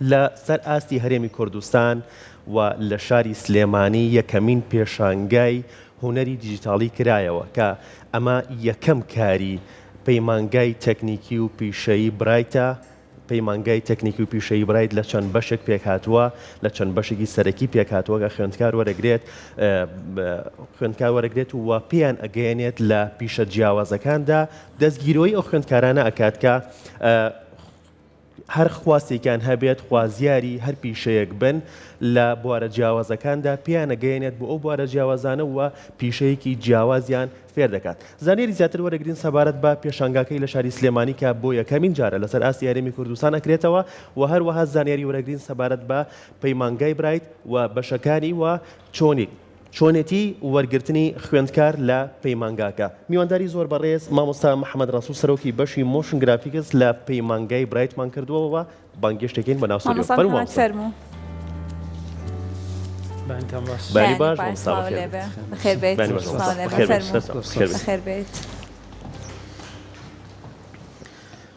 لە سەر ئاستی هەرێمی کوردستان و لە شاری سلێمانی یەکەمین پێشانگای هونەری دیجیتاڵی کرایەوە کە ئەمە یەکەم کاری پەیمانگای تەکنیکی و پیشەیی برایتە، پەیمانگای تەکنیکی و پیشەیی برایت لە چەند بەشێک پێکهاتووە، لە چەند بەشێکی سەرەکی پێکهاتووە کە خوێندکار وەرەگرێت خوێندکار وەرەگرێت و پێیان ئەگەیەنێت لە پیشە جیاوازەکاندا دەستگیرۆیی ئەو خوێندکارانە ئەکات کە هەر خواستێکیان هەبێت، خوازیاری هەر پیشەیەک بن لە بوارە جیاوازەکاندا پێیانەگەیەنێت بۆ ئەو بوارە جیاوازانە و پیشەیەکی جیاوازیان فێر دەکات. زانیاری زیاتر وەرەگرین سەبارەت بە پێشانگاکەی لە شاری سلێمانی کە بۆ یەکەمین جارە لەسەر ئاستی هەرێمی کوردستان ئەکرێتەوە و هەروەها زانیاری وەرەگرین سەبارەت بە پەیمانگای برایت و بەشەکانی و چۆنی چۆنێتی وەرگرتنی خوێندکار لە پەیمانگاکە. میوانداری زۆر بەڕێز مامۆستا محمد ڕەسوڵ سەرۆکی بەشی motion graphics لە پەیمانگای برایتمان کردووە و بانگێشتەکەین بە ناو ستۆدیۆ. مامۆستا فەرموو محمد مامۆستا. فەرموو. بەیانتان باش. بەیانی بەیانی باش باش مامۆستا سڵاو بەخێر لێ بێیت. بێ. بەخێر بێیت. بەیانی باش سڵاو مامۆستا لێ بێ. بەخێر بێیت. فەرموو. سەرچاو بەخێر بێیت. بەخێر بێیت.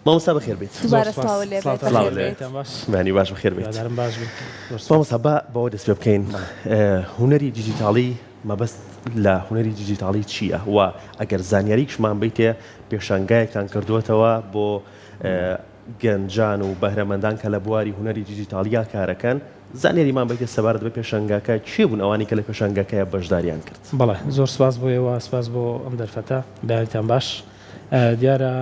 مامۆستا بەخێر بێیت. زۆر دووبارە سپاس. سڵاوت لێ بێت. سڵاوتان بەخێر لێ بێ. بێیت. بەیانتان باش. بەیانی باش بەخێر بێیت. هیوادارم باش بن. زۆر سپاس. مامۆستا با بەوە دەست پێ بکەین هونەری دیجیتاڵی مەبەست لە هونەری دیجیتاڵی چییە و ئەگەر زانیاریکشمان بیتێ پێشانگایەکتان کردووەتەوە بۆ گەنجان و بەهرەمەندان کە لە بواری هونەری دیجیتاڵیا کارەکەن زانیاریمان بیتێ سەبارەت بە پێشانگاکە کێ بوون ئەوانەی کە لە پێشانگاکەیا بەشداریان کرد؟ بەڵێ زۆر سپاس بۆ ئێوە سپاس بۆ ئەم دەرفەتە بەیانیتان باش. دیارە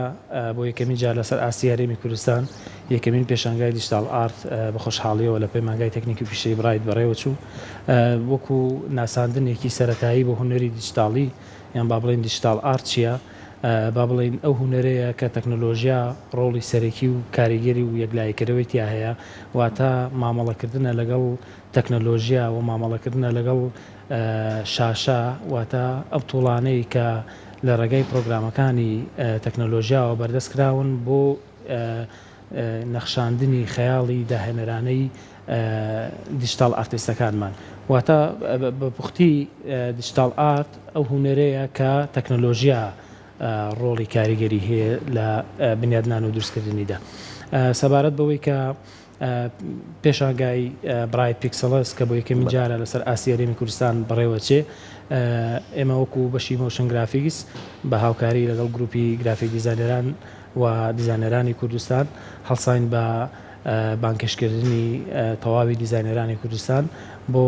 بۆ یەکەمین جار لەسەر ئاستی هەرێمی کوردستان یەکەمین پێشانگای digital art بە خۆشحاڵیەوە لە پەیمانگای تەکنیکی و پیشەیی برایت بەڕێوەچوو وەکو ناساندنێکی سەرەتایی بۆ هونەری دیجیتاڵی یان با بڵێین digital art چییە با بڵێین ئەو هونەرەیە کە تەکنەلۆژیا ڕۆڵی سەرەکی و کاریگەری و یەکلاییکەرەوەی تیا هەیە واتە مامەڵەکردنە لەگەڵ تەکنەلۆژیا و مامەڵەکردنە لەگەڵ شاشە واتە ئەو tool انەی کە لە ڕێگای پرۆگرامەکانی تەکنەلۆژیاوە بەردەست کراون بۆ نەخشاندنی خەیاڵی داهێنەرانەی digital artist ەکانمان. واتە بە پوختی digital art ئەو هونەرەیە کە تەکنەلۆژیا ڕۆڵی کاریگەری هەیە لە بنیادنان و دروستکردنیدا. سەبارەت بەوەی کە پێشانگای Bright Pixels کە بۆ یەکەمین جارە لەسەر ئاستی هەرێمی کوردستان بەڕێوەچێ، ئێمە وەکو بەشی motion graphics بە هاوکاری لەگەڵ گروپی graphic designer ان و دیزاینەرانی کوردستان هەڵساین بە بانگهێشتکردنی تەواوی دیزاینەرانی کوردستان بۆ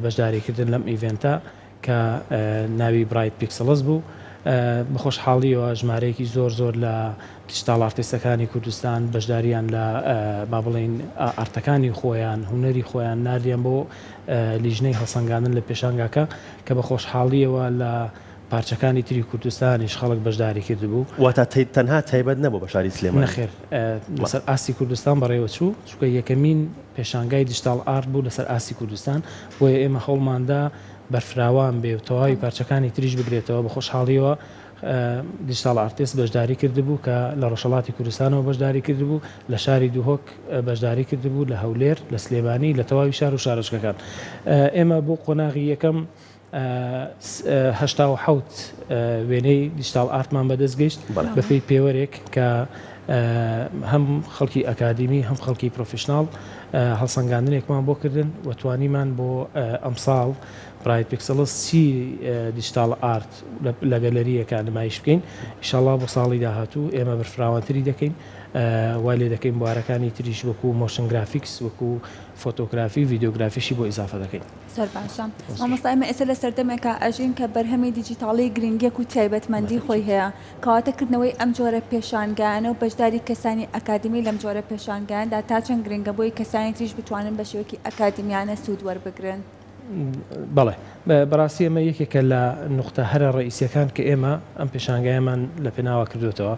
بەشداریکردن لەم event ە. کە ناوی Bright Pixels بوو. بە خۆشحاڵییەوە ژمارەیەکی زۆر زۆر لە digital artist ەکانی کوردستان بەشدارییان لە با بڵێین ئارتەکانی خۆیان، هونەری خۆیان ناردیان بۆ لیژنەی هەڵسەنگاندن لە پێشانگاکە کە بە خۆشحاڵییەوە لە پارچەکانی تری کوردستانیش خەڵک بەشداری کردبوو. واتە تەنها تایبەت نەبوو بە شاری سلێمانی؟ نەخێر، لەسەر ئاستی کوردستان بەڕێوەچوو، چونکە یەکەمین پێشانگای digital art بوو لەسەر ئاستی کوردستان، بۆیە ئێمە هەوڵماندا بەرفراوان بێ و تەواوی پارچەکانی تریش بگرێتەوە، بە خۆشحاڵییەوە digital artist بەشداری کردبوو کە لە ڕۆژهەڵاتی کوردستانەوە بەشداری کردبوو، لە شاری دهۆک بەشداری کردبوو، لە هەولێر، لە سلێمانی، لە تەواوی شار و شارۆچکەکان. ئێمە بۆ قۆناغی یەکەم 87 وێنەی digital art مان بەدەست گەیشت بەپێی پێوەرێک کە هەم خەڵکی ئەکادیمی هەم خەڵکی professional هەڵسەنگاندنێکمان بۆ کردن و توانیمان بۆ ئەمساڵ Bright Pixels 30 digital art لە گەلەرییەکە نمایش بکەین ئیشەڵا بۆ ساڵی داهاتوو ئێمە بەرفراوانتری دەکەین وای لێ دەکەین بوارەکانی تریش وەکو motion graphics وەکو فۆتۆگرافی و ڤیدیۆگرافیشی بۆ ئیزافە دەکەین. زۆر باشە مامۆستا ئێمە ئێستا لە سەردەمێکا ئەژین کە بەرهەمی دیجیتاڵی گرنگیەک و تایبەتمەندی خۆی هەیە کەواتە کردنەوەی ئەم جۆرە پێشانگایانە و بەشداری کەسانی ئەکادیمی لەم جۆرە پێشانگایاندا تا چەند گرنگە بۆی کەسانی تریش بتوانن بە شێوەیەکی ئەکادیمیانە سوود وەربگرن؟ بەڵێ بەڕاستی ئەمە یەکێکە لە نوقتە هەرە ڕەئیسیەکان کە ئێمە ئەم پێشانگایەمان لە پێناوە کردوێتەوە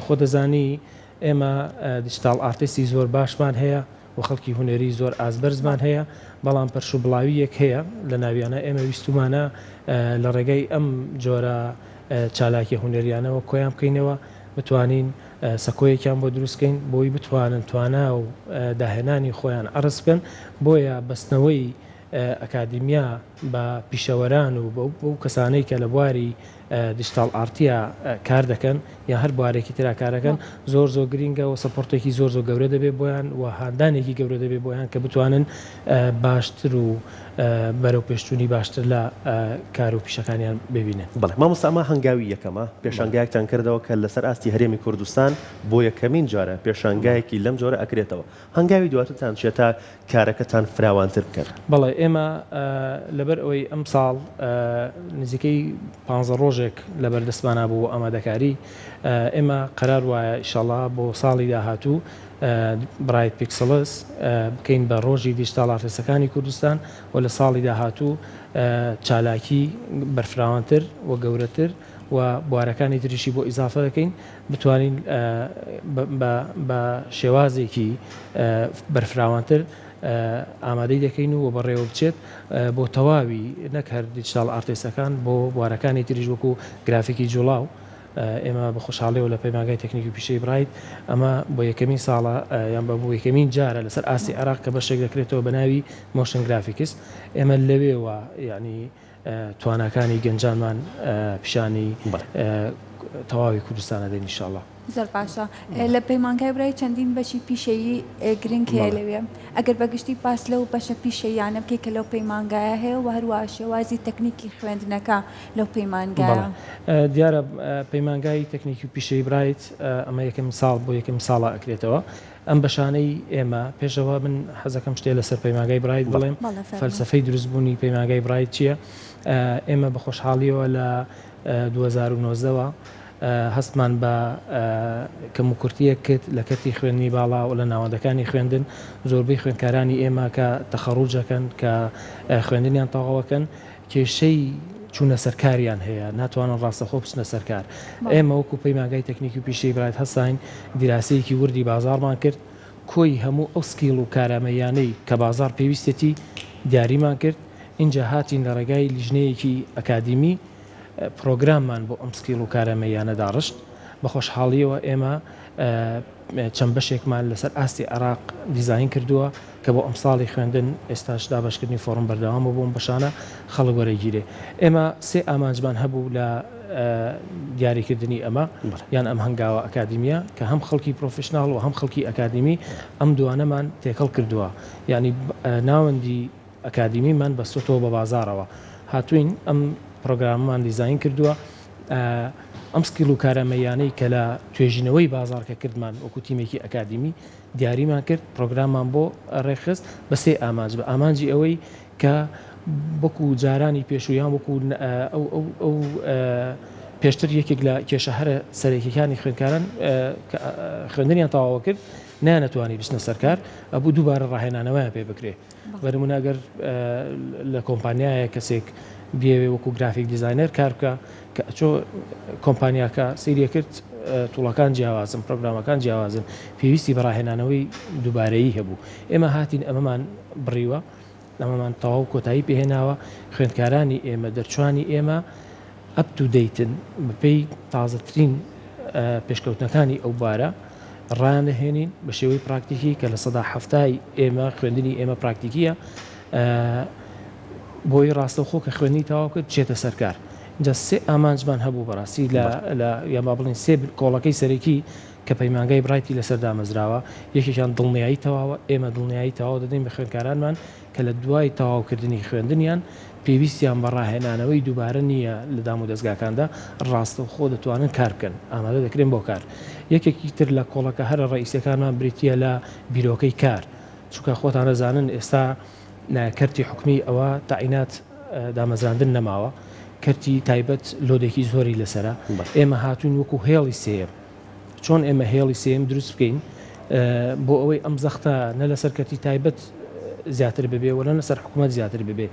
خۆ دەزانی ئێمە digital artist ی زۆر باشمان هەیە و خەڵکی هونەری زۆر ئاست بەرزمان هەیە، بەڵام پەرشوبڵاوییەک هەیە لە ناویانە، ئێمە ویستومانە لە ڕێگای ئەم جۆرە چالاکیە هونەریانەوە کۆیان بکەینەوە، بتوانین سەکۆیەکیان بۆ دروست کەین بۆی بتوانن توانا و داهێنانی خۆیان عەرز بکەن، بۆیە بەستنەوەی ئەکادیمیا بە پیشەوەران و بەو کەسانەی کە لە بواری. digital art ە کار دەکەن یان هەر بوارێکی ترا کارەکەن زۆر زۆر گرینگە و support ێکی زۆر زۆر گەورە دەبێت بۆیان و هاندانێکی گەورە دەبێت بۆیان کە بتوانن باشتر و بەرەو پێشچوونی باشتر لە کار و پیشەکانیان ببینن. بەڵێ مامۆستا ئەمە هەنگاوی یەکەمە، پێشانگایەکتان کردەوە کە لەسەر ئاستی هەرێمی کوردستان بۆ یەکەمین جارە پێشانگایەکی لەم جۆرە ئەکرێتەوە، هەنگاوی دواترتان چیە تا کارەکەتان فراوانتر بکەن؟ بەڵێ ئێمە لەبەر ئەوەی ئەمساڵ نزیکەی پانزە ڕۆژێک لەبەر دەستمانا بوو بۆ ئامادەکاری، ئێمە قەرار وایە ئیشەڵا بۆ ساڵی داهاتوو Bright Pixels بکەین بە ڕۆژی digital artist ەکانی کوردستان و لە ساڵی داهاتوو چالاکی بەرفراوانتر و گەورەتر و بوارەکانی تریشی بۆ ئیزافە دەکەین بتوانین بە شێوازێکی بەرفراوانتر ئامادەی دەکەین و بەڕێوە بچێت بۆ تەواوی نەک هەر digital artist ەکان بۆ بوارەکانی تریش وەکو گرافیکی جوڵاو ئێمە بە خۆشحاڵیەوە لە پەیمانگای تەکنیکی و پیشەیی برایت ئەمە بۆ یەکەمین ساڵە یان بە بۆ یەکەمین جارە لەسەر ئاستی عێراق کە بەشێک دەکرێتەوە بە ناوی motion graphics ئێمە لەوێوە یعنی تواناکانی گەنجانمان پیشانی تەواوی کوردستان ئەدەین ان شاءاللە. زۆر باشە لە پەیمانگای برای چەندین بەشی پیشەیی گرنگ هەیە لەوێ ئەگەر بە گشتی باس لەو بەشە پیشەییانە بکەی کە لەو پەیمانگایە هەیە و هەروەها شێوازی تەکنیکی خوێندنەکە لەو پەیمانگایە. دیارە پەیمانگای تەکنیکی و پیشەیی برایت ئەمە یەکەمین ساڵ بۆ یەکەمین ساڵە ئەکرێتەوە ئەم بەشانەی ئێمە، پێشەوە من حەزەکەم شتێ لەسەر پەیمانگای برایت بڵێم، فەلسەفەی دروستبوونی پەیمانگای برایت چییە؟ ئێمە بە خۆشحاڵیەوە لە 2019 وە هەستمان بە کەموکورتییەک کرد لە کەرتی خوێندنی باڵا و لە ناوەندەکانی خوێندن، زۆربەی خوێندکارانی ئێمە کە تەخەڕوج ئەکەن، کە خوێندنیان تەواو ئەکەن، کێشەی چوونە سەر کاریان هەیە، ناتوانن ڕاستەخۆ بچنە سەر کار. ئێمە وەکو پەیمانگای تەکنیکی و پیشەیی برایت هەستاین دیراسەیەکی وردی بازاڕمان کرد، کۆی هەموو ئەو skill و کارامەییانەی کە بازاڕ پێویستێتی دیاریمان کرد، ئینجا هاتین لە ڕێگای لیژنەیەکی ئەکادیمی پرۆگراممان بۆ ئەم skill و کارامەییانە داڕشت. بە خۆشحاڵییەوە ئێمە چەند بەشێکمان لەسەر ئاستی عێراق دیزاین کردووە کە بۆ ئەمساڵی خوێندن ئێستاش دابەشکردنی فۆڕم بەردەوامە بۆ ئەم بەشانە خەڵک وەرەگیرێ. ئێمە سێ ئامانجمان هەبوو لە دیاریکردنی ئەمە یان ئەم هەنگاوە ئەکادیمیە کە هەم خەڵکی professional و هەم خەڵکی ئەکادیمی ئەم دوانەمان تێکەڵ کردووە یانی ناوەندی ئەکادیمیمان بەستۆتەوە بە بازاڕەوە هاتووین ئەم پرۆگرامەمان دیزاین کردووە ئەم skill و کارامەییانەی کە لە توێژینەوەی بازاڕ کە کردمان وەکو تیمێکی ئەکادیمی دیاریمان کرد پرۆگراممان بۆ ڕێکخست بە سێ ئامانج بە ئامانجی ئەوەی کە وەکو جارانی پێشوو یان وەکو ئەو پێشتر یەکێک لە کێشە هەرە سەرەکیەکانی خوێندکاران کە خوێندنیان تەواوە کرد نەیانەتوانی بچنە سەر کار ئەبوو دووبارە ڕاهێنانەوەیان پێ بکرێ بە نموونە ئەگەر لە کۆمپانیایە کەسێک بیەوێ وەکو graphic designer کار بکە کە ئەچۆ کۆمپانیاکە سەیری کرد tool ەکان جیاوازن پرۆگرامەکان جیاوازن پێویستی بە ڕاهێنانەوەی دووبارەیی هەبوو ئێمە هاتین ئەمەمان بڕیوە ئەمەمان تەواو کۆتایی پێهێناوە خوێندکارانی ئێمە دەرچوانی ئێمە up to date ن بەپێی تازەترین پێشکەوتنەکانی ئەو بوارە ڕایاندەهێنین بە شێوەی پراکتیکی کە 70% ئێمە خوێندنی ئێمە پراکتیکیە بۆی ڕاستەوخۆ کە خوێندنی تەواو کرد بچێتە سەر کار جا سێ ئامانجمان هەبوو بەڕاستی لە یان با بڵێین سێ کۆڵەکەی سەرەکی کە پەیمانگای برایتی لەسەر دامەزراوە یەکێکیان دڵنیایی تەواوە ئێمە دڵنیایی تەواو دەدەین بە خوێندکارانمان کە لە دوای تەواوکردنی خوێندنیان پێویستیان بە ڕاهێنانەوەی دووبارە نییە لە دامودەزگاکاندا، ڕاستەوخۆ دەتوانن کار بکەن، ئامادە دەکرێن بۆ کار. یەکێکی تر لە کۆڵەکە هەرە ڕەئیسیەکانمان بریتییە لە بیرۆکەی کار، چونکە خۆتان دەزانن ئێستا کەرتی حکومی ئەوە تەعینات دامەزراندن نەماوە، کەرتی تایبەت load ێکی زۆری لەسەرە، ئێمە هاتووین وەکو هێڵی سێیەم، چۆن ئێمە هێڵی سێیەم دروست بکەین بۆ ئەوەی ئەم زەختە نە لەسەر کەرتی تایبەت زیاتر ببێ و نە لەسەر حکوومەت زیاتر ببێ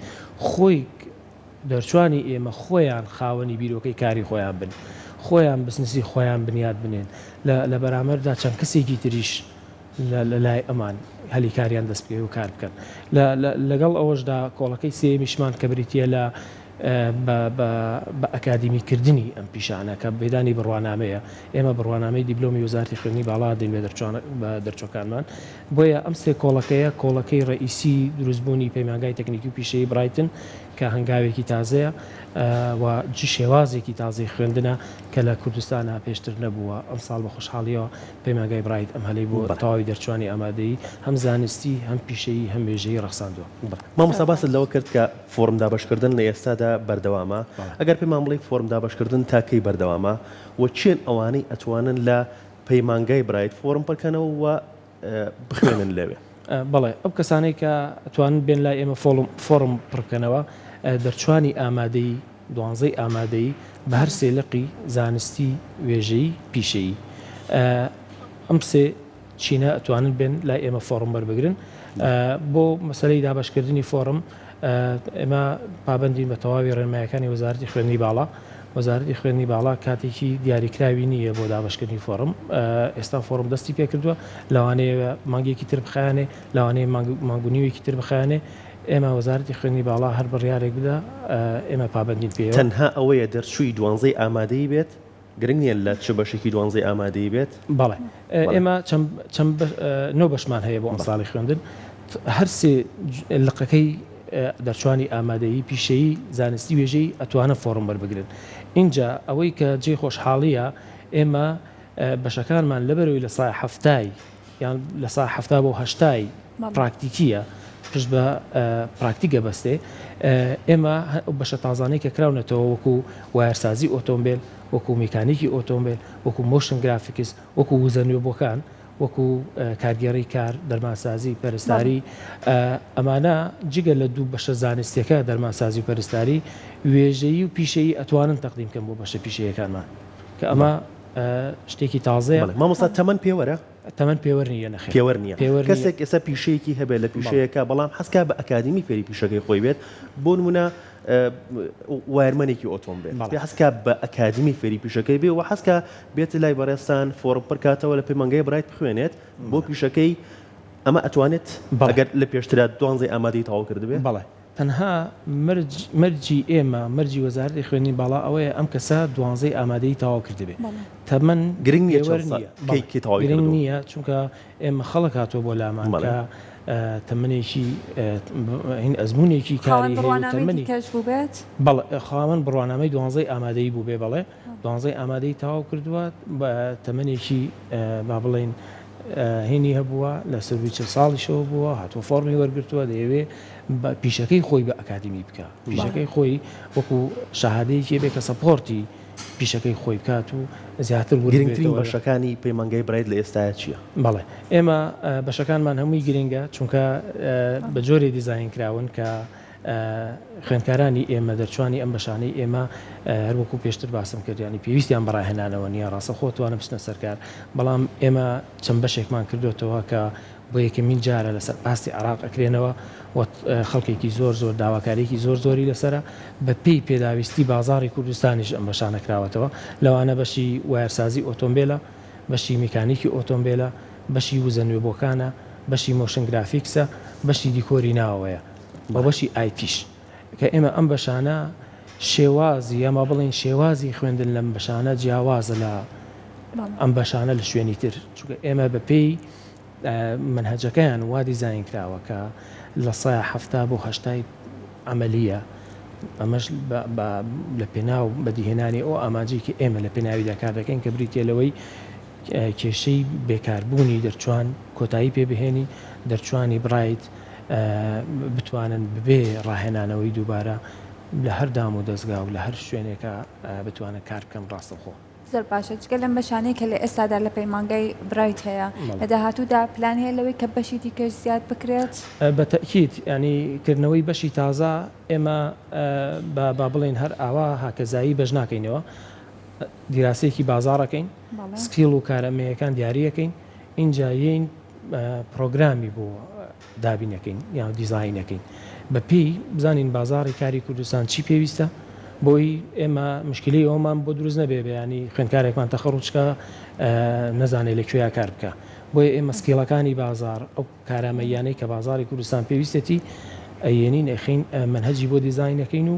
خۆی دەرچوانی ئێمە خۆیان خاوەنی بیرۆکەی کاری خۆیان بن خۆیان بزنسی خۆیان بنیات بنێن لە بەرامەردا چەند کەسێکی تریش لە لای ئەمان هەلی کاریان دەست بکەوێ و کار بکەن لەگەڵ ئەوەشدا کۆڵەکەی سێیەمیشمان کە بریتییە لە بە ئەکادیمی کردنی ئەم پیشانە کە پێدانی بڕوانامەیە، ئێمە بڕوانامەی دیبلۆمی وەزارەتی خوێندنی باڵا دەین بە دەرچووەکانمان، بۆیە ئەم سێ کۆڵەکەیە کۆڵەکەی ڕەئیسی دروستبوونی پەیمانگای تەکنیکی و پیشەیی برایتن کە هەنگاوێکی تازەیە و شێوازێکی تازەی خوێندنە کە لە کوردستانا پێشتر نەبووە، ئەمساڵ بە خۆشحاڵییەوە پەیمانگای برایت ئەم هەلەی بۆ تەواوی دەرچووانی ئامادەیی هەم زانستی، هەم پیشەیی، هەم وێژەیی ڕەخساندووە. مامۆستا باست لەوە کرد کە فۆرم دابەشکردن لە ئێستادا بەردەوامە، ئەگەر پێمان بڵێی فۆرم دابەشکردن تا کەی بەردەوامە و کێن ئەوانەی ئەتوانن لە پەیمانگای برایت فۆرم پڕکەنەوە و بخوێنن لەوێ؟ بەڵێ، ئەو کەسانەی کە ئەتوانن بێن لای ئێمە فۆڕم پڕبکەنەوە دەرچوانی ئامادەیی دوانزەی ئامادەیی بە هەر سێ لقی زانستی، وێژەیی، پیشەیی. ئەم سێ چینە ئەتوانن بێن لای ئێمە فۆڕم وەربگرن. بۆ مەسەلەی دابەشکردنی فۆڕم ئێمە پابەندین بە تەواوی ڕێنمایەکانی وەزارەتی خوێندنی باڵا. وەزارەتی خوێندنی باڵا کاتێکی دیاریکراوی نییە بۆ دابەشکردنی فۆڕم. ئێستا فۆڕم دەستی پێکردووە، لەوانەیە مانگێکی تر بخایەنێ، لەوانەیە مانگ و نیوێکی تر بخایەنێ. ئێمە وەزارەتی خوێندنی باڵا هەر بڕیارێک بدا ئێمە پابەندین پێیەوە. تەنها ئەوەیە دەرچووی دوانزەی ئامادەیی بێت؟ گرنگ نییە لە چ بەشێکی دوانزەی ئامادەیی بێت؟ بەڵێ ئێمە چەند چەند نۆ بەشمان هەیە بۆ ئەمساڵی خوێندن هەر سێ لقەکەی دەرچوانی ئامادەیی پیشەیی زانستی وێژەیی ئەتوانن فۆڕم وەربگرن ئینجا ئەوەی کە جێی خۆشحاڵیە ئێمە بەشەکانمان لەبەرەوەی لە سای حەفتای یان لە سا 70 بۆ هەشتای پراکتیکیە پشت بە پراکتیک ئەبەستێ ئێمە ئەو بەشە تازانەی کە کراونەتەوە وەکو وایەرسازی ئۆتۆمبێل وەکو میکانیکی ئۆتۆمبێل وەکو motion graphics وەکو وزە نوێبووەکان وەکو کارگێڕی کار دەرمانسازی پەرستاری ئەمانە جگە لە دوو بەشە زانستیەکە دەرمانسازی و پەرستاری وێژەیی و پیشەیی ئەتوانن تەقدیم کەن بۆ بەشە پیشەیەکانمان کە ئەمە شتێکی تازەیە. بەڵێ مامۆستا تەمەن پێوەرە؟ تەمەن پێوەر نییە نەخێر. پێوەر نییە. پێوەر نییە. کەسێک ئێستا پیشەیەکی هەبێت لە پیشەیەکا بەڵام حەز کا بە ئەکادیمی فێری پیشەکەی خۆی بێت بۆ نموونە wireman ێکی ئۆتۆمبێل بەڵێ. حەز کا بە ئەکادیمی فێری پیشەکەی بێ و حەز کا بێت لای بەڕێزتان فۆڕم پڕ کاتەوە لە پەیمانگای برایت بخوێنێت بۆ پیشەکەی ئەمە ئەتوانێت بەڵێ. ئەگەر لە پێشترا دوانزەی ئامادەیی تەواو کردبێ؟ بەڵێ. تەنها مەرج مەرجی ئێمە مەرجی وەزارەتی خوێندنی باڵا ئەوەیە ئەم کەسە دوانزەی ئامادەیی تەواو کردبێ تەمەن گرنگ نییە پێوەر چەند سا نییە کەی بەڵێ کەی تەواوی گرنگ کردووە. نییە چونکە ئێمە خەڵک هاتووە بۆ لامان بەڵێ. کە تەمەنێکی هین ئەزموونێکی خاوەن کاری هەیە و بڕوانامەی تەمەنی دیکەش بووبێت؟ بەڵێ خاوەن بڕوانامەی دوانزەی ئامادەیی بووبێ بەڵێ دوانزەی ئامادەیی تەواو کردووە بە تەمەنێکی با بڵێین هینی هەبووە لە سەرووی 40 ساڵیشەوە بووە هاتووە فۆڕمی وەرگرتووە دەیەوێ پیشەکەی خۆی بە ئەکادیمی بکا پیشەکەی خۆی وەکو شەهادەیەکی بێ کە support ی پیشەکەی خۆی بکات و زیاتر ورد گرنگترین بێتەوە. بەشەکانی پەیمانگای برایت لە ئێستایا چییە؟ بەڵێ ئێمە بەشەکانمان هەمووی گرنگە چونکە بە جۆرێ دیزاین کراون کە خوێندکارانی ئێمە دەرچوانی ئەم بەشانەی ئێمە هەر وەکو پێشتر باسم کرد یانی پێویستیان بە ڕاهێنانەوە نییە ڕاستەوخۆ توانن بچنە سەر کار بەڵام ئێمە چەند بەشێکمان کردوێتەوە کە بۆ یەکەمین جارە لەسەر ئاستی عێراق ئەکرێنەوە و خەڵکێکی زۆر زۆر داواکاریەکی زۆر زۆری لەسەرە بە پێی پێداویستی بازاڕی کوردستانیش ئەم بەشانە کراوەتەوە لەوانە بەشی وایەرسازی ئۆتۆمبێلە بەشی میکانیکی ئۆتۆمبێلە بەشی وزە نوێبووەکانە بەشی motion graphics ە بەشی دیکۆری ناوەوەیە و بەشی IT یش کە ئێمە ئەم بەشانە شێوازی یا ما بڵێین شێوازی خوێندن لەم بەشانە جیاوازە لە ئەم بەشانە لە شوێنی تر چونکە ئێمە بە پێی مەنهەجەکەیان وا دیزاین کراوە کە لە سایە 70 بۆ هەشتای عەمەلییە ئەمەش لە پێناو بەدیهێنانی ئەو ئامانجەی کە ئێمە لە پێناویدا کار دەکەین کە بریتیە لەوەی کێشەی بێکاربوونی دەرچوان کۆتایی پێ بهێنی، دەرچوانی برایت بتوانن بەبێ ڕاهێنانەوەی دووبارە لە هەر دام و دەزگا و لە هەر شوێنێکا بتوانن کار بکەن ڕاستەوخۆ. زۆر باشە جگە لەم بەشانەی کە لە ئێستادا لە پەیمانگای برایت هەیە لە داهاتوودا پلان هەیە لەوەی کە بەشی دیکەش زیاد بکرێت؟ بە تەئکید یانی کردنەوەی بەشی تازە ئێمە بە با بڵێین هەر ئاوا هاکەزایی بەش ناکەینەوە دیراسەیەکی بازاڕ ئەکەین skill و کارەمەیەکان دیاری ئەکەین ئینجا یەین پرۆگرامی بۆ دابین ئەکەین یان دیزاین ئەکەین بە پێی بزانین بازاڕی کاری کوردستان چی پێویستە بۆی ئێمە مشکلی ئەومان بۆ دروست نەبێ بەیانی خوێندکارێکمان تەخەڕوج کا نەزانێ لە کوێیا کار بکە بۆیە ئێمە skill ەکانی بازاڕ ئەو کارامەییانەی کە بازاڕی کوردستان پێویستێتی ئەیێنین ئەخین مەنهەجی بۆ دیزاین ئەکەین و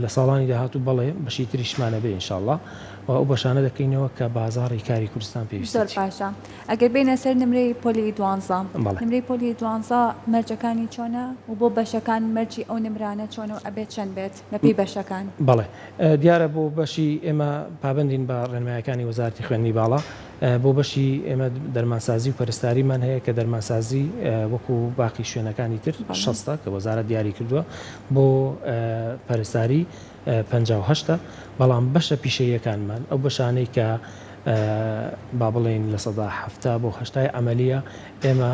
لە ساڵانی داهاتوو بەڵێ بەشی تریشمان ئەبێ ان شاءاللە. و ئەو بەشانە دەکەینەوە کە بازاڕی کاری کوردستان زۆر پێویستیەتی. باشە ئەگەر بێینە سەر نمرەی پۆلی دوانزە بەڵێ. نمرەی پۆلی دوانزە مەرجەکانی چۆنە و بۆ بەشەکان مەرجی ئەو نمرانە چۆنە و ئەبێت چەند بێت بەپێی بەشەکان؟ بەڵێ دیارە بۆ بەشی ئێمە پابەندین بە ڕێنمایەکانی وەزارەتی خوێندنی باڵا بۆ بەشی ئێمە دەرمانسازی و پەرستاریمان هەیە کە دەرمانسازی وەکو باقی شوێنەکانی تر شەستە کە وەزارەت دیاری کردووە بۆ پەرستاری 58 ە بەڵام بەشە پیشەییەکانمان ئەو بەشانەی کە با بڵێین 70% بۆ هەشتای عەمەلیە ئێمە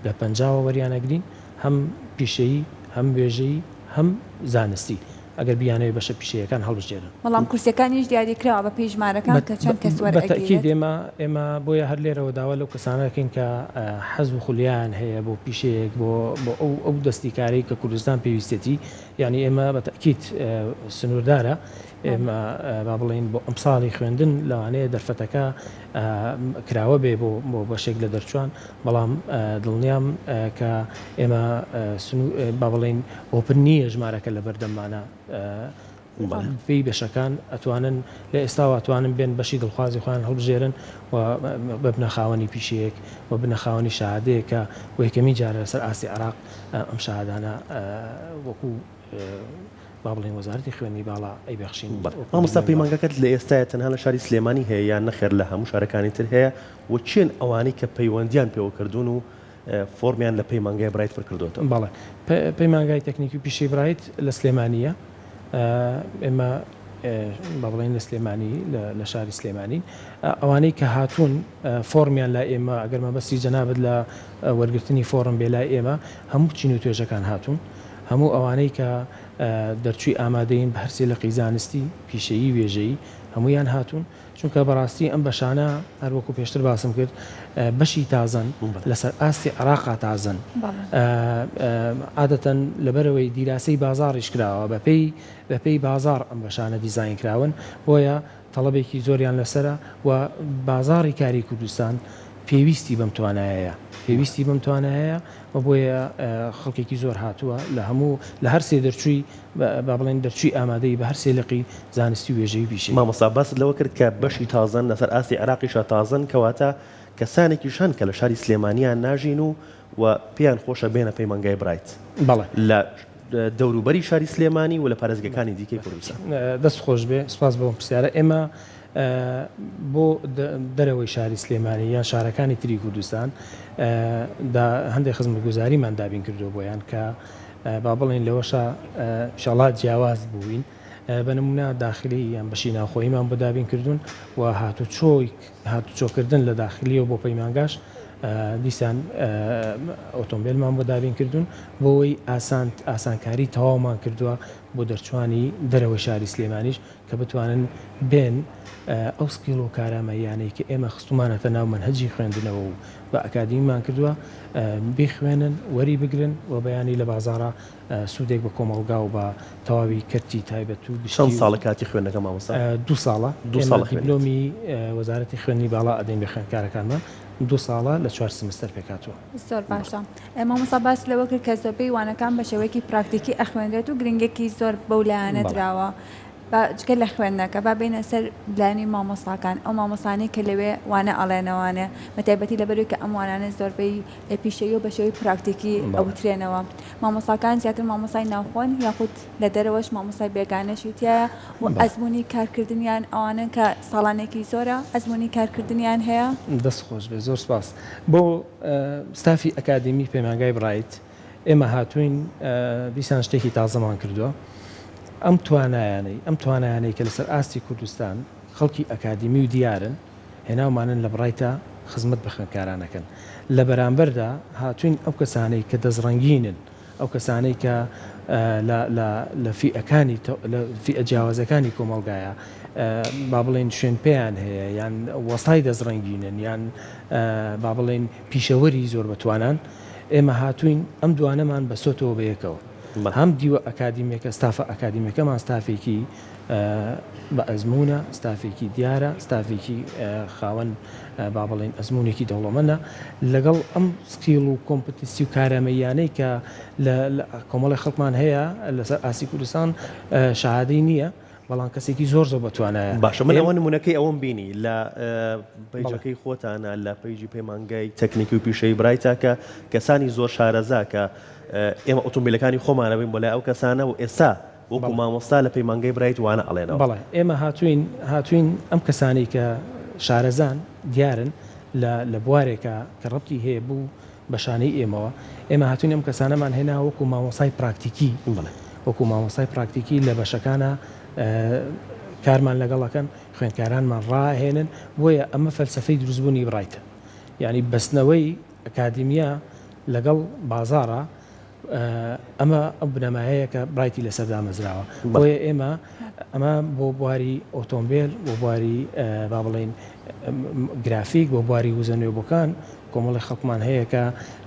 لە پەنجاوە وەریانەگرین هەم پیشەیی هەم وێژەیی هەم زانستی ئەگەر بیانەوێ بەشە پیشەیەکان هەڵبژێرن. بەڵام کورسیەکانیش دیاریکراوە بە پێی ژمارەکان کە چەند کەس بە تەئکید وەرئەگیرێت. ئێمە ئێمە بۆیە هەر لێرەوە داوا لەو کەسانە دەکەین کە حەز و خولیایان هەیە بۆ پیشەیەک بۆ بۆ ئەو ئەو دەستی کارەی کە کوردستان پێویستیەتی یانی ئێمە بە تەئکید سنووردارە ئێمە با بڵێین بۆ ئەمساڵی خوێندن لەوانەیە دەرفەتەکە کراوە بێ بۆ بۆ بەشێک لە دەرچوان بەڵام دڵنیام کە ئێمە با بڵێین open نییە ژمارەکە لە بەردەممانە بەپێی بەشەکان ئەتوانن لە ئێستاوە ئەتوانن بێن بەشی دڵخوازی خۆیان هەڵبژێرن و ببنە خاوەنی پیشەیەک و ببنە خاوەنی شەهادەیەک کە بۆ یەکەمین جارە لەسەر ئاستی عێراق ئەم شەهادانە وەکو با بڵێین وەزارەتی خوێندنی باڵا ئەیبەخشین بەڵێ وەکو مامۆستا دیپلۆمی باڵا. پەیمانگاکەت لە ئێستایا تەنها لە شاری سلێمانی هەیە یان نەخێر لە هەموو شارەکانی تر هەیە و کێن ئەوانەی کە پەیوەندیان پێوە کردوون و فۆرمیان لە پەیمانگای برایت پڕ کردۆتەوە؟ بەڵێ پەیمانگای تەکنیکی و پیشەی برایت لە سلێمانییە ئێمە با بڵێین لە سلێمانی لە شاری سلێمانین ئەوانەی کە هاتوون فۆرمیان لای ئێمە ئەگەر مەبەستی جەنابت لە وەرگرتنی فۆرم بێ لای ئێمە هەموو چین و توێژەکان هاتوون هەموو ئەوانەی کە دەرچووی ئامادەیین بە هەرسێ لقی زانستی، پیشەیی، وێژەیی هەموویان هاتوون، چونکە بەڕاستی ئەم بەشانە هەر وەکو پێشتر باسم کرد بەشی تازەن لەسەر ئاستی عێراقا تازەن عادەتەن لەبەرئەوەی دیراسەی بازاڕیش کراوە بەپێی بەپێی بازاڕ ئەم بەشانە دیزاین کراون بۆیە تەڵەبێکی زۆریان لەسەرە و بازاڕی کاری کوردستان پێویستی بەم توانایەیە پێویستی بەم توانایەیە و بۆیە خەڵکێکی زۆر هاتووە لە هەموو لە هەر سێ دەرچووی با بڵێین دەرچووی ئامادەیی بە هەر سێ لقی زانستی و وێژەیی و پیشەیی. مامۆستا باست لەوە کرد کە بەشی تازەن لەسەر ئاستی عێراقیشا تازەن کەواتە کەسانێکیش هەن کە لە شاری سلێمانیان ناژین و و پێیان خۆشە بێنە پەیمانگای برایت بەڵێ. لە دەوروبەری شاری سلێمانی و لە پارێزگەکانی دیکەی کوردستان. دەست خۆش بێ سوپاس بۆ ئەم پرسیارە ئێمە بۆ دەرەوەی شاری سلێمانی یان شارەکانی تری کوردستان دا هەندێک خزمەتگوزاریمان دابین کردووە بۆیان کە با بڵێین لەوەشا ئیشەڵا جیاواز بووین بە نمونە داخلی یان بەشی ناوخۆییمان بۆ دابین کردوون و هاتوچۆی هاتوچۆکردن لە داخلیەوە بۆ پەیمانگاش دیسان ئۆتۆمبیلمان بۆ دابین کردوون بۆەوەی ئاسان ئاسانکاری تەواومان کردووە بۆ دەرچوانی دەرەوەی شاری سلێمانیش کە بتوانن بێن ئەو skill و کارامەییانەی کە ئێمە خستومانەتە ناو مەنهەجی خوێندنەوە و بە ئەکادیمیمان کردووە بیخوێنن، وەری بگرن و بەیانی لە بازاڕا سوودێک بە کۆمەڵگا و بە تەواوی کەرتی تایبەت و گشتی چەند ساڵە کاتی خوێندنەکە مامۆستا؟ دوو ساڵە. دوو ئێمە ساڵە خوێنیت. دیپلۆمی وەزارەتی خوێندنی باڵا ئەدەین بە خوێندکارەکانمان، دوو ساڵە لە چوار سمستەر پێکهاتووە. زۆر باشە. مامۆستا باست لەوە کرد کە زۆربەی وانەکان بە شێوەیەکی پراکتیکی ئەخوێنرێت و گرنگیەکی زۆر بەو لایەنە دراوە. با جگە لە خوێندنەکە با بێینە سەر لایەنی مامۆستاکان، ئەو مامۆستانەی کە لەوێ وانە ئەڵێنەوانێ بە تایبەتی لەبەرئەوەی کە ئەم وانانە زۆربەی پیشەیی و بە شێوەی پراکتیکی ئەوترێنەوە. مامۆستاکان زیاتر مامۆستای ناوخۆن یاخود لە دەرەوەش مامۆستای بێگانەشی تیایە و ئەزموونی کارکردنیان ئەوانەن کە ساڵانێکی زۆرە ئەزموونی کارکردنیان هەیە؟ دەست خۆش بێت زۆر سوپاس بۆ ستافی ئەکادیمی پەیمانگای برایت ئێمە هاتووین دیسان شتێکی تازەمان کردووە ئەم توانایانەی ئەم توانایانەی کە لەسەر ئاستی کوردستان خەڵکی ئەکادیمی و دیارن هێناومانن لە بڕایتا خزمەت بە خوێندکاران ئەکەن لە بەرامبەردا هاتووین ئەو کەسانەی کە دەستڕەنگینن ئەو کەسانەی کە لە لە لە فیئەکانی لە فیئە جیاوازەکانی کۆمەڵگایە با بڵێین شوێن پێیان هەیە یان وەستای دەستڕەنگینن یان با بڵێین پیشەوەری زۆر بەتوانان ئێمە هاتووین ئەم دوانەمان بەستۆتەوە بە یەکەوە هەم دیوە ئەکادیمیەکە ستافە ئەکادیمیەکەمان ستافێکی بە ئەزموونە، ستافێکی دیارە، ستافێکی خاوەن با بڵێین ئەزموونێکی دەوڵەمەندە، لەگەڵ ئەم skill و competency و کارامەییانەی کە لە کۆمەڵی خەڵکمان هەیە لەسەر ئاستی کوردستان شەهادەی نییە. بەڵام کەسێکی زۆر زۆر بەتوانایە. باشە من ئەوە نمونەکەی ئەوەم بینی لە پەیجەکەی خۆتانە لە پەیجی پەیمانگای تەکنیکی و پیشەیی برایتا کە کەسانی زۆر شارەزا کە ئێمە ئۆتۆمبیلەکانی خۆمانە بین بۆ لای ئەو کەسانە و ئێستا وەکو مامۆستا لە پەیمانگای برایت وانە ئەڵێنەوە. بەڵێ ئێمە هاتووین هاتووین ئەم کەسانەی کە شارەزان دیارن لە لە بوارێکا کە ڕەبتی هەیە بەو بەشانەی ئێمەوە، ئێمە هاتووین ئەم کەسانەمان هێنا وەکو مامۆستای پراکتیکی وەکو مامۆستای پراکتیکی لە بەشەکانا کارمان لەگەڵ ئەکەن، خوێندکارانمان ڕائەهێنن، بۆیە ئەمە فەلسەفەی دروستبوونی بڕایتە یانی بەستنەوەی ئەکادیمیا لەگەڵ بازاڕا ئەمە ئەو بنەمایەیە کە برایتی لەسەر دامەزراوە بۆیە ئێمە ئەمە بۆ بواری ئۆتۆمبیل بۆ بواری با بڵین گرافیک بۆ بواری وزە نوێبووەکان کۆمەڵی خەڵکمان هەیە کە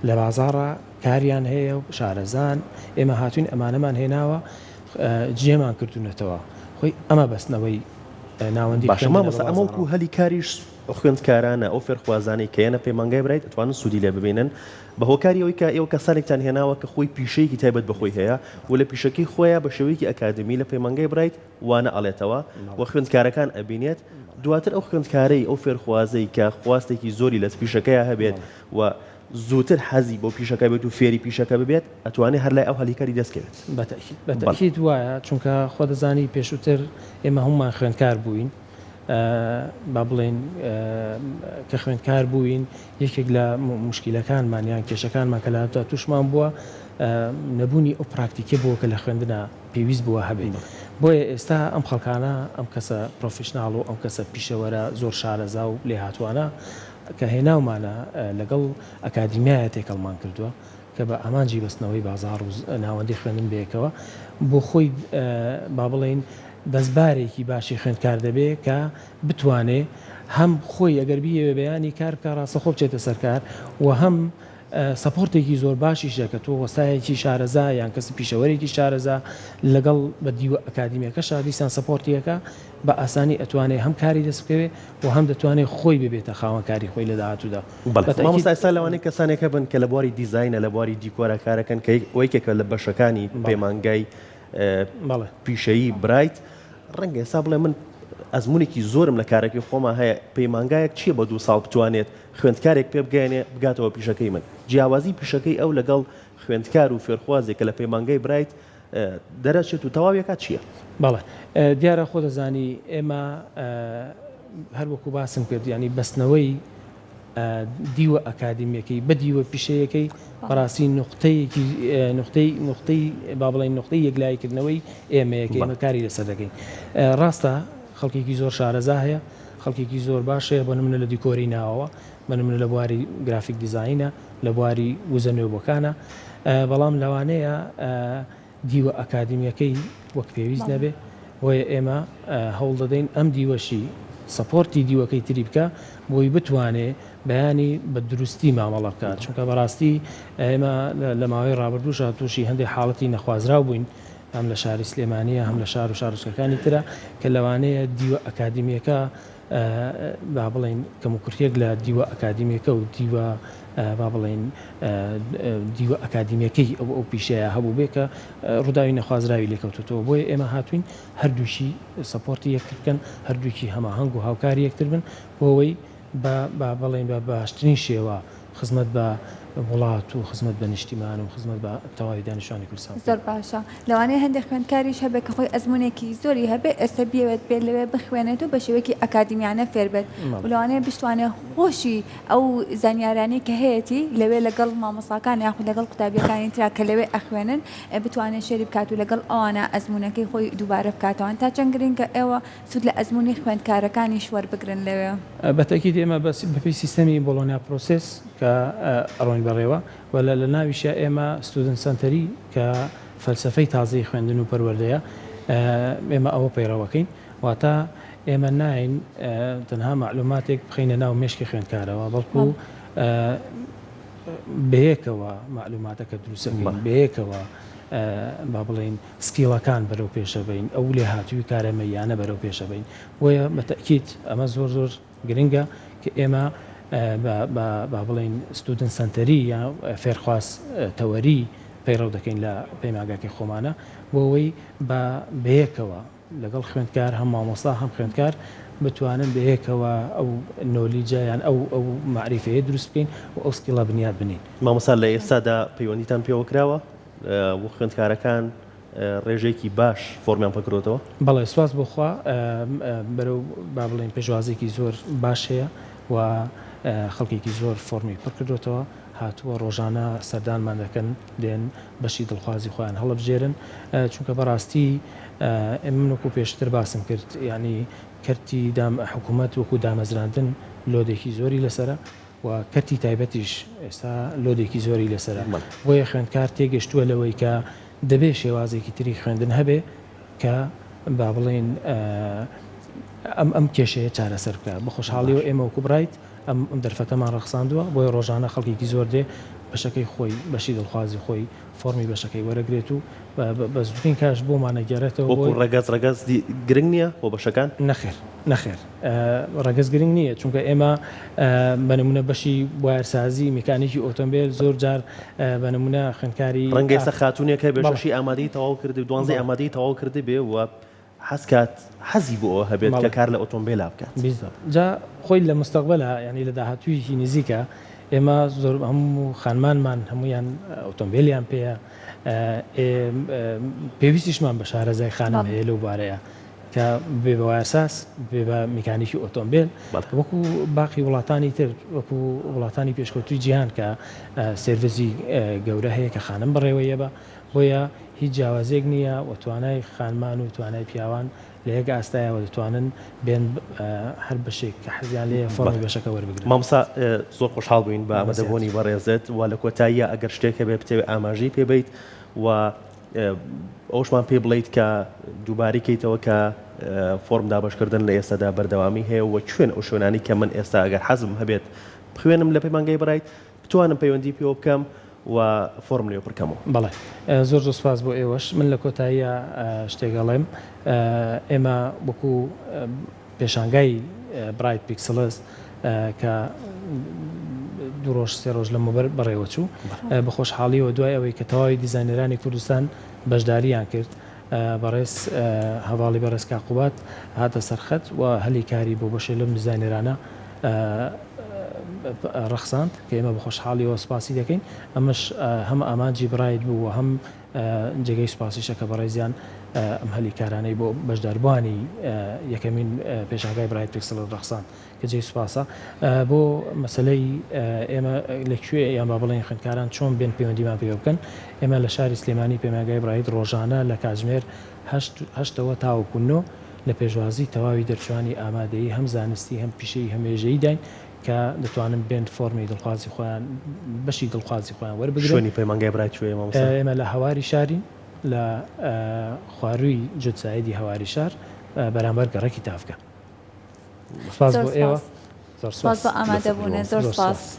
لە بازاڕە کاریان هەیە و شارەزان ئێمە هاتوین ئەمانەمان هێناوە جێمان کردوونەتەوە خۆی ئەمە بەستنەوەی ناوەندی باشە مامۆستا ئەمە وەکو هەلی کاریش خوێندکارانە ئەو فێرخوازانەی کە یەنە پەیمانگای برایت ئەتوانن سوودی لێ ببینن بە هۆکاری ئەوەی کە ئێوە کەسانێکتان هێناوە کە خۆی پیشەیەکی تایبەت بە خۆی هەیە و لە پیشەکەی خۆیا بە شێوەیەکی ئەکادیمی لە پەیمانگای برایت وانە ئەڵێتەوە و خوێندکارەکان ئەبینێت دواتر ئەو خوێندکارەی ئەو فێرخوازەی کە خواستێکی زۆری لە پیشەکەیا هەبێت و زووتر حەزی بۆ پیشەکە بێت و فێری پیشەکە ببێت ئەتوانێت هەر لای ئەو هەلی کاری دەست کەوێت. بە تەئکید بە تەئکید وایە چونکە خۆ دەزانی پێشووتر ئێمە هەموومان خوێندکار بووین با بڵێین کە خوێندکار بووین یەکێک لە موشکیلەکانمان یان کێشەکانمان کە لە تووشمان بووە نەبوونی ئەو پراکتیکە بووە کە لە خوێندنا پێویست بووە هەبێت بۆیە ئێستا ئەم خەڵکانە ئەم کەسە professional و ئەم کەسە پیشەوەرە زۆر شارەزا و لێهاتوانە کە هێناومانە لەگەڵ ئەکادیمیایە تێکەڵمان کردووە کە بە ئامانجی بەستنەوەی بازاڕ و ناوەندی خوێندن بەیەکەوە بۆ خۆی با بڵێین دەستبارێکی باشی خوێندکار دەبێ کە بتوانێ هەم خۆی ئەگەر بیەوێ بەیانی کار بکا ڕاستەخۆ بچێتە سەر کار و هەم support ێکی زۆر باشیشە کە تۆ وەستایەکی شارەزا یان کەسی پیشەوەرێکی شارەزا لەگەڵ بە دیوە ئەکادیمیەکەشا دیسان support ی ئەکا بە ئاسانی ئەتوانێ هەم کاری دەست بکەوێ و هەم دەتوانێ خۆی ببێتە خاوەن کاری خۆی لە داهاتوودا. بەڵێ مامۆستا ئێستا لەوانەیە کەسانێک هەبن کە لە بواری دیزاینە لە بواری دیکۆرە کارەکەن کە یەکێکە لە بەشەکانی پەیمانگای پیشەیی برایت ڕەنگە ئێستا بڵێ من ئەزمونێکی زۆرم لە کارەکەی خۆما هەیە پەیمانگایەک چییە بە دوو ساڵ بتوانێت خوێندکارێک پێ بگەێنێ بگاتەوە پیشەکەی من جیاوازی پیشەکەی ئەو لەگەڵ خوێندکار و فێرخوازێک کە لە پەیمانگای برایت دەرەچێت و تەواویەکات چییە؟ بەڵێ دیارە خۆ دەزانی ئێمە هەر وەکو باسم کرد یانی بەستنەوەی دیوە ئەکادیمیەکەی بە دیوە پیشەیەکەی بەڕاستی نوقتەیەکی نوقتەی نوقتەی با بڵێین نوقتەی یەکلاییکردنەوەی ئێمەیە کە ئێمە کاری لەسەر دەکەین ڕاستە خەڵکێکی زۆر شارەزا هەیە خەڵکێکی زۆر باش هەیە بۆ نمونە لە دیکۆری ناوەوە بە نمونە لە بواری graphic design ە لە بواری وزە نوێبووەکانە بەڵام لەوانەیە دیوە ئەکادیمیەکەی وەک پێویست نەبێ، بۆیە ئێمە هەوڵ دەدەین ئەم دیوەشی support ی دیوەکەی تری بکا بۆی بتوانێ بەیانی بە دروستی مامەڵە بکا، چونکە بەڕاستی ئێمە لە ماوەی ڕابردووشا تووشی هەندێک حاڵەتی نەخوازراو بووین هەم لە شاری سلێمانییە هەم لە شار و شارۆچکەکانی ترا کە لەوانەیە دیوە ئەکادیمیەکە با بڵێین کەموکورتیەک لە دیوە ئەکادیمیەکە و دیوە با بڵێین دیوە ئەکادیمیەکەی ئەو ئەو پیشەیە هەبووبێ کە ڕووداوی نەخوازراوی لێکەوتوتەوە بۆیە ئێمە هاتوین هەردووکی support ی یەکتر بکەن هەردووکی هەماهەنگ و هاوکاری یەکتر بن بۆ ئەوەی بە با بڵێین بە باشترین شێوە خزمەت بە وڵات و خزمەت بە نیشتیمان و خزمەت بە تەواوی دانیشتوانی کوردستان بکەین. زۆر باشە. لەوانەیە هەندێک خوێندکاریش هەبێت کە خۆی ئەزموونێکی زۆری هەبێت ئێستا بیەوێت بێت لەوێ بخوێنێت و بە شێوەیەکی ئەکادیمیانە فێر بێت و لەوانەیە بشتوانێت خۆشی ئەو زانیارانەی کە هەیەتی لەوێ لەگەڵ مامۆستاکان یاخود لەگەڵ قوتابیەکانی ترا کە لەوێ ئەخوێنن بتوانێت share ی بکات و لەگەڵ ئەوانە ئەزموونەکەی خۆی دووبارە بکاتەوە تا چەند گرنگە ئێوە سوود لە ئەزموونی خوێندکارەکانیش وەربگرن لەوێ؟ بە تەئکید ئێمە بەپێی سیستەمی Bologna Process کە ئەڕۆین بەڕێوە و لە ناویشیا ئێمە student center ی کە فەلسەفەی تازەی خوێندن و پەروەردەیە ئێمە ئەوە پەیڕەوەکەین واتە ئێمە ناین تەنها مەعلوماتێک بخەینە ناو مێشکی خوێندکارەوە بەڵکو بەیەکەوە مەعلوماتەکە دروستەکەین بەیەکەوە با بڵێین skill ەکان بەرەو پێشەبەین ئەو لێهاتووی کارەمەییانە بەرەو پێشەبەین بۆیە بە تەئکید ئەمە زۆر زۆر گرنگە کە ئێمە بە با بڵێین student center ی یا فێرخواز تەوەری پەیڕەو دەکەین لە پەیمانگاکەی خۆمانە بۆ ئەوەی بە بەیەکەوە. لەگەڵ خوێندکار هەم مامۆستا هەم خوێندکار بتوانن بەیەکەوە ئەو knowledge ە یان ئەو ئەو مەعریفەیە دروست بکەین و ئەو skill ە بنیات بنێین. مامۆستا لە ئێستادا پەیوەندیتان پێوە کراوە و خوێندکارەکان ڕێژەیەکی باش فۆرمیان پڕکردۆتەوە؟ بەڵێ سوپاس بۆ خوا بەرەو با بڵێین پێشوازیەکی زۆر باش هەیە و خەڵکێکی زۆر فۆرمی پڕکردۆتەوە هاتووە ڕۆژانە سەردانمان دەکەن دێن بەشی دڵخوازی خۆیان هەڵبژێرن چونکە بەڕاستی من وەکو پێشتر باسم کرد یانی کەرتی دام حکوومەت وەکو دامەزراندن load ێکی زۆری لەسەرە و کەرتی تایبەتیش ئێستا load ێکی زۆری لەسەرە بۆیە خوێندکار تێگەشتووە لەوەی کە دەبێ شێوازێکی تری خوێندن هەبێ کە با بڵێین ئەم ئەم کێشەیە چارەسەر بکا بە خۆشحاڵیەوە ئێمە وەکو بڕایت ئەم دەرفەتەمان ڕەخساندووە، بۆیە ڕۆژانە خەڵکێکی زۆر دێ بەشەکەی خۆی، بەشی دڵخوازی خۆی، فۆڕمی بەشەکەی وەرەگرێت و بە زووترین کاش بۆمان ئەگێڕێتەوە بۆی. وەکو ڕەگەز، ڕەگەز گرنگ نییە بۆ بەشەکان؟ نەخێر، نەخێر ڕەگەز گرنگ نییە، چونکە ئێمە بە نموونە بەشی وایەرسازی، میکانیکی ئۆتۆمبێل زۆر جار بە نموونە خوێندکاری. ڕەنگە ئێستا خاتوونێک هەبێ شەشی ئامادەیی تەواو کردبێ، دوانزەی ئامادەیی تەواو کردبێ و حەز کات حەزی بۆ ئەوە هەبێت کە کار لە ئۆتۆمبێلا بکات. بیزەبت. جا خۆی لە مستەقبەلا یانی لە داهاتوویەکی نزیکا ئێمە زۆر هەموو خانمانمان هەموویان ئۆتۆمبێلیان پێیە ئێ پێویستیشمان بە شارەزای خانم هەیە لەو بارەیە کە ببێ بە وایەرساز ببێ بە میکانیکی ئۆتۆمبێل وەکو باقی وڵاتانی تر وەکو وڵاتانی پێشکەوتووی جیهان کە سێرڤسی گەورە هەیە کە خانم بەڕێوەیە بە بۆیە هیچ جیاوازیەک نییە و توانای خانمان و توانای پیاوان لە یەک ئاستایە و دەتوانن بێن هەر بەشێک کە حەزیان لێیە فۆڕمی بەشەکە وەربگرن. مامۆستا زۆر خۆشحاڵ بووین بە ئامادەبوونی بەڕێزت و لە کۆتاییا ئەگەر شتێک هەبێت بتەوێت ئاماژەی پێ بەیت و ئەوەشمان پێ بڵێیت کە دووبارەی کەیتەوە کە فۆرم دابەشکردن لە ئێستادا بەردەوامی هەیە و کوێن ئەو شوێنانەی کە من ئێستا ئەگەر حەزم هەبێت بخوێنم لە پەیمانگای بڕایت بتوانم پەیوەندی پێوە بکەم و فۆرم لێ پڕکەمەوە. بەڵێ زۆر زۆر سوپاس بۆ ئێوەش. من لە کۆتاییا شتێک ئەڵێم، ئێمە وەکو پێشانگای برایت پیکسڵز کە دوو ڕۆژ سێ ڕۆژ لەمەوبەر بەڕێوەچوو، بە خۆشحاڵیەوە دوای ئەوەی کە تەواوی دیزاینەرانی کوردستان بەشدارییان کرد، بەڕێز هەڤاڵی بەڕێز کاک قوباد هاتە سەر خەت و هەلی کاری بۆ بەشێ لەم دیزاینەرانە ڕەخساند کە ئێمە بە خۆشحاڵیەوە سوپاسی دەکەین. ئەمەش هەم ئامانجی بڕایت بوو و هەم جێگەی سوپاسیشە کە بەڕێزیان ئەم هەلی کارانەی بۆ بەشداربووانی یەکەمین پێشانگای برایت پیکسڵ ڕەخساند. کە جێی سوپاسە. بۆ مەسەلەی ئێمە لە کوێ یان با بڵێین خوێندکاران چۆن بێن پەیوەندیمان پێوە بکەن، ئێمە لە شاری سلێمانی پەیمانگای بڕایت ڕۆژانە لە کاتژمێر هەشت هەشتەوە تاوەکو نۆ لە پێشوازی تەواوی دەرچوانی ئامادەیی هەم زانستی هەم پیشەیی هەم وێژەیی داین کە دەتوانن بێن فۆرمی دڵخوازی خۆیان بەشی دڵخوازی خۆیان وەربگرن. شوێنی پەیمانگای برایت کوێیە مامۆستا؟ ئێمە لە هەواری شارین لە خوارووی جوتسایدی هەواری شار بەرامبەر گەڕەکی تاڤگە. سپاس بۆ ئێوە زۆر سپاس بۆ ئامادەبوونت زۆر سپاس.